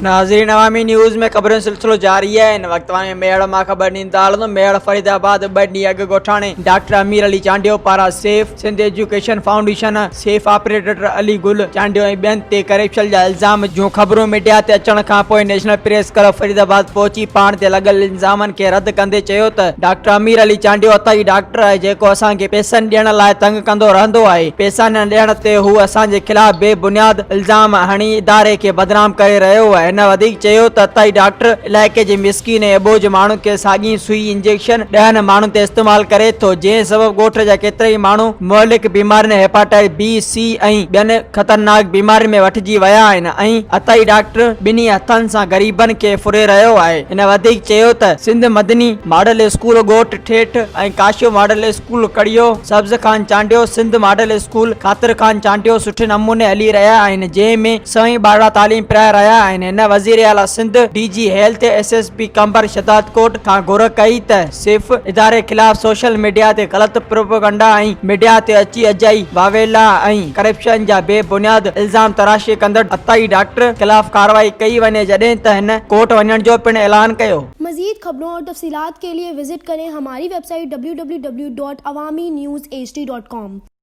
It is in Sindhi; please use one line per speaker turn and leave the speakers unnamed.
ناظرين عوامي نيوز ۾ خبرن جو سلسلو جاري آهي هن وقت عوامي ميهڙ مان خبر ڏيندا هلندو ميهڙ فريد آباد ٻه ڏينهن اڳ ڳوٺاڻي ڊاڪٽر امير علي چانڊيو پاران safe Sindh education foundation safe operator Ali Gul Chandio ۽ ٻين تي ڪرپشن جا الزام جون خبرون ميڊيا تي اچڻ کانپوء national press club Faridabad پهچي پاڻ تي لڳل الزامن کي رد ڪندي چيو ته ڊاڪٽر امير علي چانڊيو عطائي ڊاڪٽر آهي جيڪو اسان کي پئسن ڏيڻ لاء تنگ ڪندو رهندو آهي، پئسا نه ڏيڻ تي هو اسان جي خلاف بي بنياد الزام هڻي اداري کي بدنام ڪري رهيو آهي. هن وڌيڪ چيو ته عطائي ڊاڪٽر علائقي جي مسڪين ۽ اٻوجهه ماڻهن کي ساڳي سوئي انجيڪشن ڏهن ماڻهن تي استعمال ڪري ٿو جنهن سبب ڳوٺ جا ڪيترائي ماڻهو مهلڪ بيمارين هيپاٽائٽس بي، سي ۽ ٻين خطرناڪ بيمارين ۾ وٺجي ويا آهن ۽ عطائي ڊاڪٽر ٻنهي هٿن سان غريبن کي ڦري رهيو آهي. هن وڌيڪ چيو ته سنڌ مدني ماڊل اسڪول ڳوٺ ٺيٺ ۽ ڪاشيو ماڊل اسڪول ڪڙيو، سبز خان چانڊيو، سنڌ ماڊل اسڪول خاطر خان چانڊيو سٺي نموني هلي رهيا آهن جنهن ۾ سوين ٻارڙا تعليم پرائي رهيا آهن هن وزير اعليٰ Sindh, D G health, S S P Qambar Shahdadkot کان گهر ڪئي ته سيف اداري خلاف سوشل ميڊيا تي غلط پروپيگنڊا ۽ ميڊيا تي اچي اجائي واويلا ۽ ڪرپشن جا بي بنياد الزام تراشي ڪندڙ عطائي ڊاڪٽر خلاف ڪارروائي ڪئي وڃي جڏهن ته هن ڪورٽ وڃڻ جو پڻ اعلان ڪيو.
مزيد خبرون اور تفصيلات ڪي ليي وزٽ ڪرين ھماري web site www.awamiNewsHD.com.